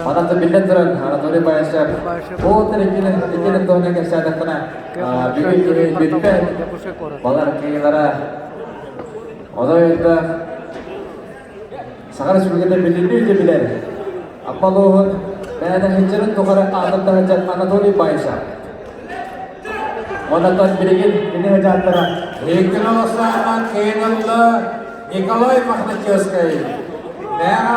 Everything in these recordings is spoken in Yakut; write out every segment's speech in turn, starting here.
Манан да биллэн туран, Анатолий Баишев ол иккини туһунан кэпсээтэхпинэ, бүгүн кини бүппэт, балар кыйылара отой элбэх Саха Республиката билиннүү да билэр. Аппалуоһун бэйэтэ сылдьарын тухары аатырда сылдьар Анатолий Баишев. Онон билигин кини сылдьааттара Иккини кыайан Николай Мохначевскай. Мэҥэ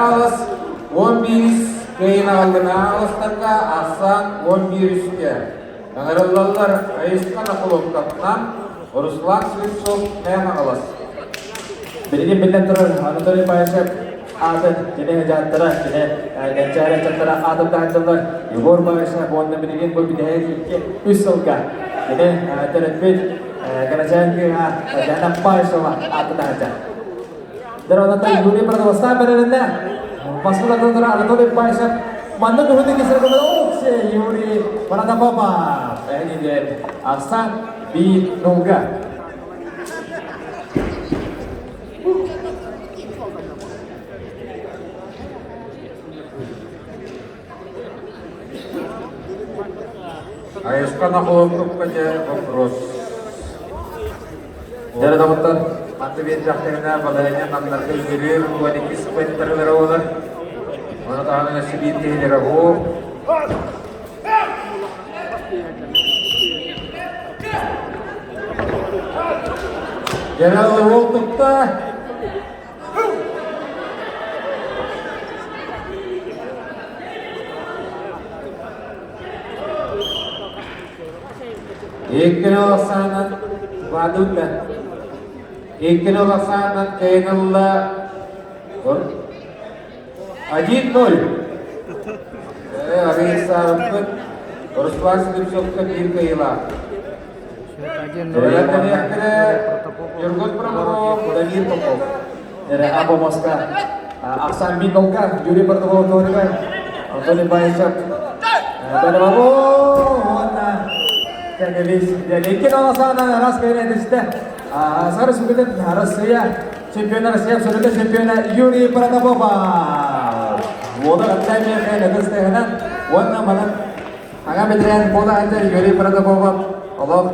11 кыайын аҕалла Мэҥэ Асан 11 үскэ. Ыҥырыллаллар Айысхан Охлопковтан Руслан Слепцов Мэҥэ Хаҥалас. Билигин биллэн турар Анатолий Баишев аатын кини дьааттара, кини кэнчээри ыччаттара аатын таһыччаллар Егор Баишев уонна билигин бу бүтэһик икки үс сылга кини төрөппүт кэрэчээн кыыһа Татьяна Баишева аатын таһычча. Дьэ, Юрий Противостав бэрэринэ Баскыла турар Анатолий Баишев маннык уһун икки Оксе Юрий Протопопов эһиги Арсан биир нулга. Айысхан Охлопковка дьэ вопрос. Дьэ, доҕоттор. Манты биэрдэхтэринэ балаһыанньа намнарга үөрүөр 12 спайттарылара буолар. Ону таһынан өссө биир киһилэрэ оһуох. Дьэрэл уол тутта. Иккини олохсаанан Вадунна. Иккини олохсаанан кыайын 1-0. Арыйсаабыппыт Руслан Слепцовка биир кыайыылаах. Ньургун Прокопов, Дамир Попов. Або Москва. Ахсан Минолга, Юрий Протопопов туһугар, Анатолий Баишев. Бэлэмабо уонна Кэнэбис. Икки олосаанан раз кэйрэтистэ. Сары сүгүтүн Россия чемпиона Россия абсолютно чемпиона Юрий Протопопов. Уола каттай миэхэ лэтыстыһынан уонна манан Ага бэтэрээн буола сылдьар Юрий Протопопов олох